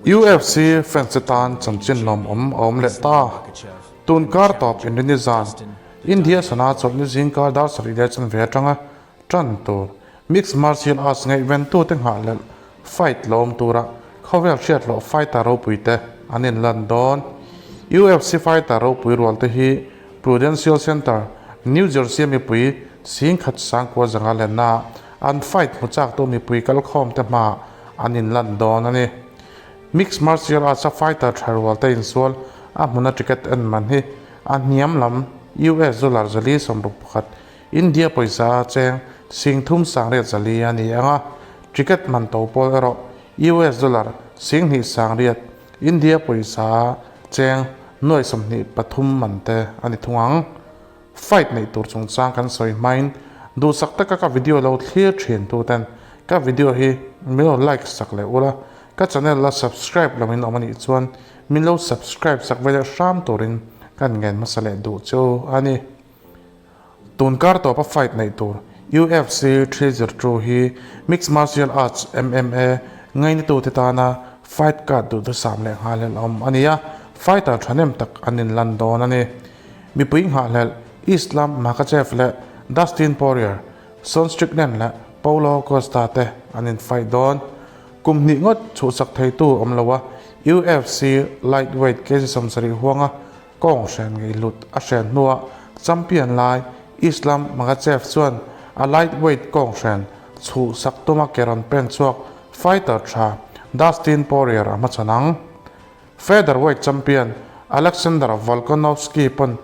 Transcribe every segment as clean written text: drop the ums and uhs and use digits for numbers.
UFC fans te tan chanchin lawmawm a awm leh ta. Tun kar tawp Inrini zan, India sana chawlhni zingkar dar sarih leh chanve atanga tan tur Mixed Martial Arts ngaihventute nghahhlelh fight la awm tura khawvel hriatloh fighter ropui te an inlan dawn. UFC fighter ropui rual te hi Prudential Center, New Jersey a mipui singkhat sangkua zanga lenna an fight hmu chaktu mipui kalkhawm te hmaah an inlan dawn a ni. Mixed Martial Arts a fighter tha rual te insual a hmuna ticket en man hi a hniam lam US dollar 461, India pawisa a cheng singthum sangriat zali a ni ang a, ticket man to pawl erawh US dollar singhnih sangriat, India pawisa a cheng nuai 23 man te a ni thung ang. Fight neih tur chungchang kan sawi hmain duhsak taka ka video lo thlir thin tu ten ka video hi min lo like sak leh ula, ka channel la subscribe lo in awm a nih chuan min lo subscribe sak ve leh hram turin kan ngen hmasa leh duh chu a ni. Tun kar tawpa fight neih tur UFC 302 hi Mixed Martial Arts, MMA, ngainatute tana fight card duhthusam leh nghahhlelh awm a ni a, fighter thahnem tak an inlan dawn a ni. Mipui nghahhlelh Islam Makhachev leh Dustin Poirier, Sean Strickland leh Paulo Costa te an infight dawn. Kum hnih ngawt chhuhsak theitu awm lo a, UFC lightweight kg 70 huanga Kawng hren ngei hlut a hren hnuah champion lai Islam Makhachev chuan a lightweight kawng hren chhuh sak tuma ke rawn pen chhuak fighter tha Dustin Poirier a hmachhawn ang. Featherweight champion Alexander Volkanovski pawn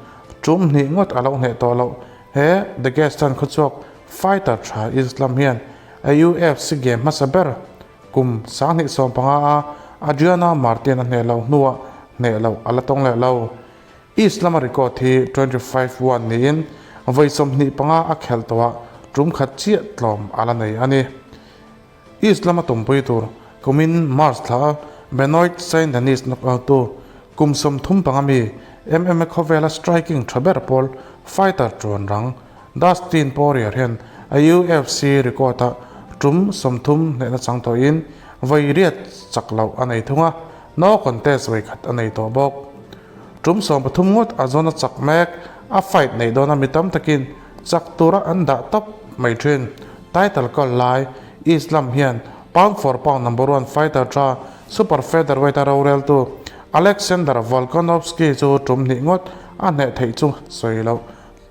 tum hnih ngawt a lo hneh tawh loh. He Dagestan khawchhuak fighter tha Islam hian a UFC game hmasa ber Kum 2015 a Adriana Martin a hneh loh hnuah hneh loh a la tawng leh lo. East lama record hi 25-1 niin vawi 25 a khelh tawhah tum khat chiah tlawm a la nei a ni. East lama tumpui tur kumin March thla a Benoit Saint Denis knockout tu kum 35 mi MMA khawvela striking tha ber pawl fighter tuan rang Dustin Poirier hian a UFC record-ah tum 30 hnehna chang tawhin vawi riat chak loh a nei thung a, no contest vawi khat a nei tawh bawk. Tum 13 ngawt a zawn a chak mek, a fight neih dawna mi tam takin chak tura an dah tawp mai thin. Title kawl lai Islam hian pound for pound number one fighter tha super featherweight-a roreltu Alexander Volkanovski chu tum hnih ngawt a hneh theih chu sawi loh.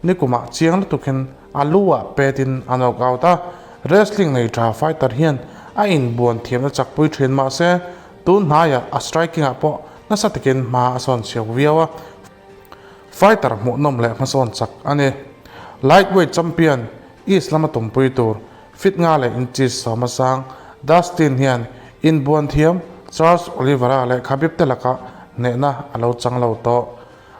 Nikumah chiang lutukin a lu ah petin a knock out a, wrestling nei tha fighter hian a inbuan thiamna chakpui thin mahse tun hnaiah a striking ah pawh nasa takin hma a sawn chhiau viau a, fighter hmuhnawm leh hmasawn chak a ni. Lightweight champion East lama tumpui tur fit nga leh inches sawma sang Dustin hian inbuan thiam Charles Oliveira leh Khabib te lakah hnehna a lo chang lo tawh.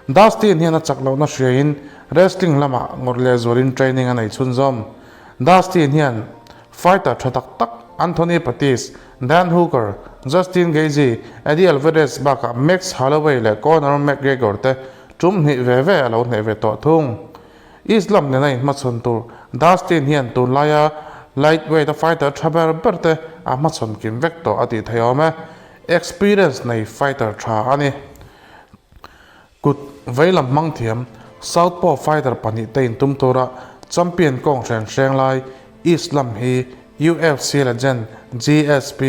Dustin hian a chak lohna hriain wrestling lamah ngawrh leh zualin training a nei chhunzawm. Dustin hian fighter tha tak tak Anthony Pettis, Dan Hooker, Justin Gaethje, Eddie Alvarez bakah Max Holloway leh Conor McGregor te tum hnih ve ve a lo hneh ve tawh thung. Islam nena inhmachhawn tur Dustin hian tunlaia lightweight a fighter tha ber ber te a hmachhawn kim vek tawh a tih theih awm e. Experience nei fighter tha a ni. Kut veilam hmang thiam Southpaw fighter pahnih te intum tura champion kawng hren hreng lai Islam hi UFC legend GSP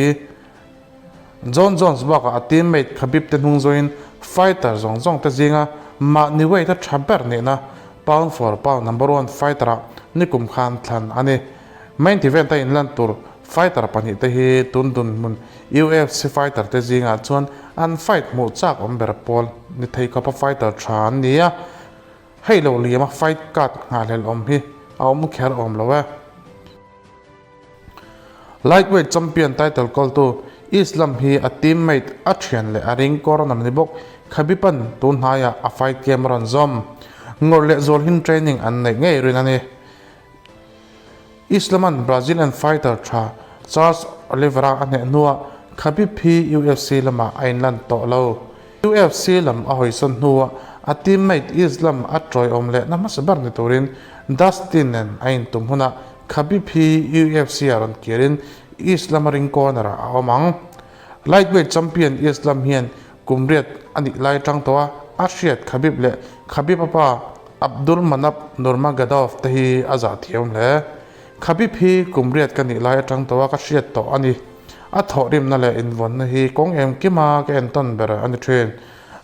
Jon Jones bakah a teammate Khabib te hnung zawin fighter zawng zawng te zinga mahni weight a tha ber nihna pound for pound number one fighter ah nikum khan thlan a ni. Main event a inlan tur fighter pahnih te hi tun dunhmun UFC fighter te zingah chuan an fight hmuh chak awm ber pawl ni thei khawpa fighter tha an ni a, hei lo liama fight card nghahhlelh awm hi a awm kher awm lo e. Lightweight champion title kawltu Islam hi a teammate a thian leh a ring corner ni bawk Khabib-a'n tun hnaiah a fight game a rawn zawm. Ngawrh leh zual hin training an neih ngei rin a ni. Islaman Brazilian fighter tha Charles Oliveira a hneh hnuah Khabib hi UFC lamah a inlan tawh lo. UFC lam a hawisawn hnuah a teammate Islam a tawiawm lehna hmasa ber ni turin Dustin nen a intum hunah Khabib hi UFC-ah rawn kirin. Islam-a ring corner-ah a awm ang. Lightweight champion Islam hian kum riat a nih lai atang tawh a, a hriat Khabib leh Khabib-a pa Abdulmanap Nurmagomedov te hi a zah thiam hle. Khabib hi kum riat ka nih lai atang tawh a ka hriat tawh a ni. A thawhrimna leh invawnna hi kawng engkima ka entawn ber a ni thin.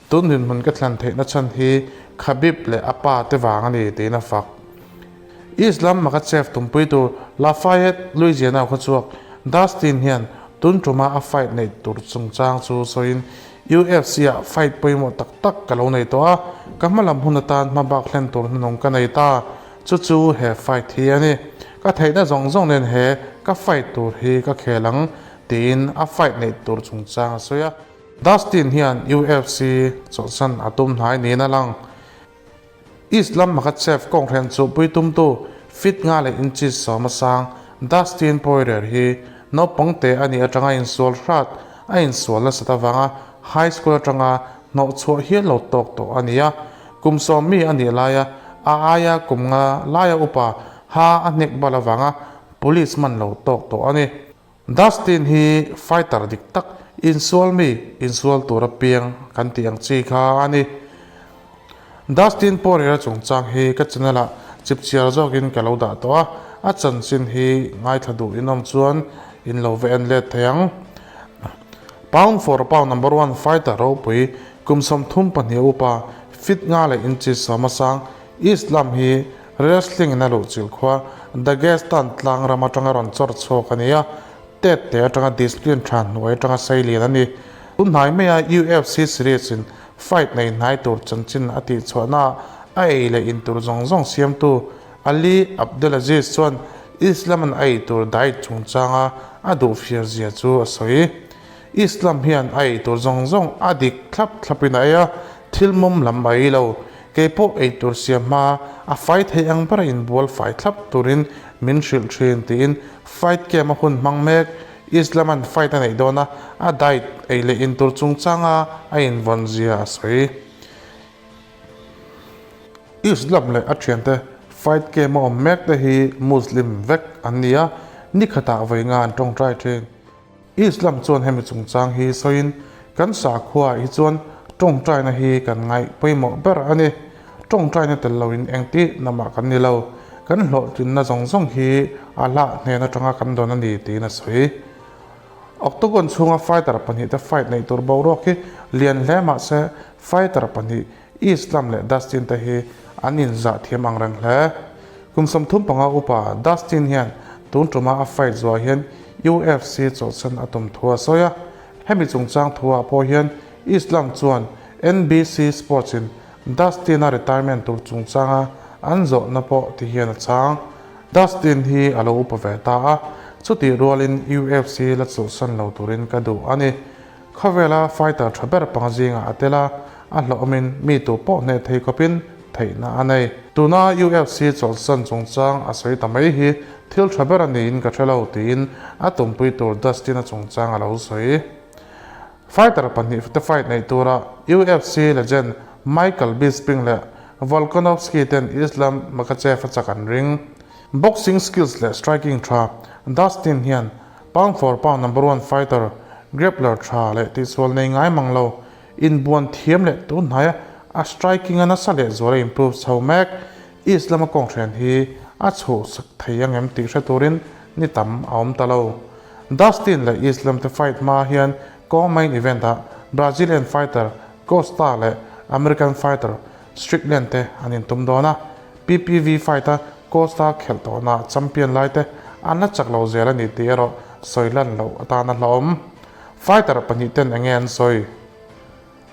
Tun dinhmun ka thlan theihna chhan hi Khabib leh a pa te vang a ni tiin a fak. Islam Makhachev tumpui tur Lafayette, Louisiana khawchhuak Dustin hian tun tuma a fight neih tur chungchang chu sawiin, UFC-ah fight pawimawh tak tak ka lo nei tawh a, ka hmalam hun atan hmabak hlen tur hnunung ka nei ta. Chu chu he fight hi a ni. Ka theihna zawng zawng nen he ka fight tur hi ka khel ang, tiin a fight neih tur chungchang a sawi a. Dustin hian UFC chawlhsan a tum hnai niin a lang. Islam Makhachev kawnghren chuhpui tumtu feet nga leh inches sawma sang Dustin Poirier hi naupang te a nih atanga insual hrat a insual nasat avanga high school atanga hnawhchhuah hial lo tawk tawh a ni a. Kum sawm mi a nih laia a aia kum nga laia upa ha a hnek bal avanga police man lo tawk tawh a ni. Dustin hi fighter dik tak, insual mi, insual tura piang kan tih ang chi kha a ni. Dustin Poirier-a chungchang hi ka channel-ah chipchiar zawkin ka lo dah tawh a, a chanchin hi ngaithla duh in awm chuan in lo va en let thei ang. Pound for pound number one fighter ropui, kum 32 upa, fit nga leh inches sawma sang, Islam hi Wrestling in a luhchilh khua Dagestan tlang ram atanga rawn chawr chhuak a ni a, tet te atanga discipline tha hnuai atanga sei lian a ni. Tun hnai maia UFC series in fight nei hnai tur chanchin a tih chhuahna a ei leh in tur zawng zawng siamtu Ali Abdelaziz chuan Islam an a ei tur diet chungchanga a duh fiar zia chu a sawi. Islam hian a ei tur zawng zawng a dik thlap thlapin a ei a, thil mawm lam a ei lo. Kei pawh ei tur siam hma a fai thei ang bera inbual fai thlap turin min hrilh thin tiin fight camp a hun hmang mek. Islam-a'n fight a neih dawn a, a diet ei leh in tur chungchanga a invawn zia a sawi. Islam leh a thiante fight camp a awm mek te hi Muslim vek an ni a, nikhatah vawi nga an tawngtai thin. Islam chuan hemi chungchang hi sawiin, Kan sakhua hi chuan tawngtaina hi kan ngaih pawimawh ber a ni. Tawngtaina tel loin engti namah kan ni lo. Kan hlawhtlinna zawng zawng hi Allah hnen atanga kan dawn a ni, tiin a sawi. Octagon chhunga fighter pahnihte fight neih tur boruak hi lian hle mah se fighter pahnih Islam leh Dustin te hi an inzah thiam ang reng hle. Kum 35 upa Dustin hian tun tuma a fight zuah hian UFC chawlhsan a tum thu a sawi a. Hemi chungchang thuah pawh hian Islam chuan NBC Sports in Dustin-a retirement tur chungchanga an zawhna pawh ti hian a chhang. Dustin hi a lo upa ve ta a, chutih rualin UFC la chawlhsan lo turin ka duh a ni. Khawvela fighter tha ber panga zingah a tel a, a hlawhawmin mi tu pawh hneh thei khawpin theihna a nei. Tuna UFC chawlhsan chungchang a sawi ta mai hi thil tha ber a niin ka hre lo tiin a tumpui tur Dustin-a chungchang a lo sawi. Fighter pahnih te fight neih tura UFC legend Michael Bisping leh Volkanovski ten Islam Makhachev-a chak an ring. Boxing skills leh striking tha Dustin hian Pound for pound number one fighter, grappler tha leh tihsual nei ngai mang lo, inbuan thiam leh tun hnaia a striking a nasa leh zual a improve chho mek. East lama kawnghren hi a chhuhsak thei ang em tih hre turin ni tam a awm ta lo. Dustin leh East lam te fight hma hian co-main event ah Brazilian fighter Costa leh American fighter Strickland te an intum dawn a, PPV fight a Costa khelh tawhna champion lai te an la chak lo zel a ni tih erawh sawi lan loh atan a hlauhawm. Fighter pahnih ten enge an sawi?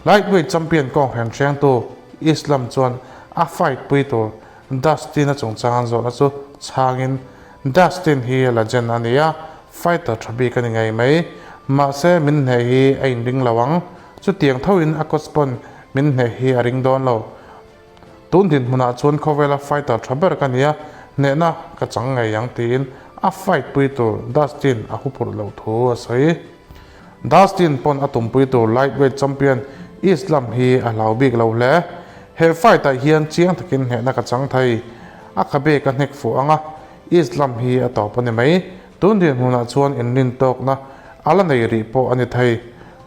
Lightweight champion kawnghren hrengtu Islam chuan a fight pui tur Dustin-a chungchang an zawhna chu chhangin, Dustin hi legend a ni a, fighter tha bik a ni ngei mai. Mahse min hneh hi a inring lo ang. Chutiang thoin a coach pawn min hneh hi a ring dawn lo. Tun dinhmunah chuan khawvela fighter tha ber ka ni a, hnehna ka chang ngei ang tiin a fight pui tur Dustin a huphurh loh thu a sawi. Dustin pawn a tumpui tur lightweight champion Islam hi a hlau bik lo hle. He fight ah hian chiang takin hnehna ka chang thei. A khabe ka hnek fuh ang a, Islam hi a tawp a ni mai. Tun dinhmunah chuan inrintawkna a la nei rih pawh a ni thei.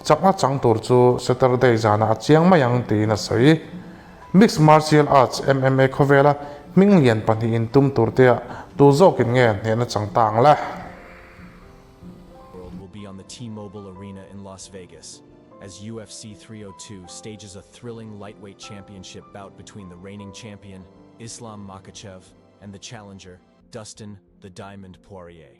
Chakna chang tur chu Saturday zanah a chiang mai ang tiin a sawi. Mixed Martial Arts, MMA, khawvela hming lian pahnihin tum tur teah tu zawkin nge hnehna chang ta ang le? World will be on the T-Mobile Arena in Las Vegas as UFC 302 stages a thrilling lightweight championship bout between the reigning champion, Islam Makhachev, and the challenger, Dustin the Diamond Poirier.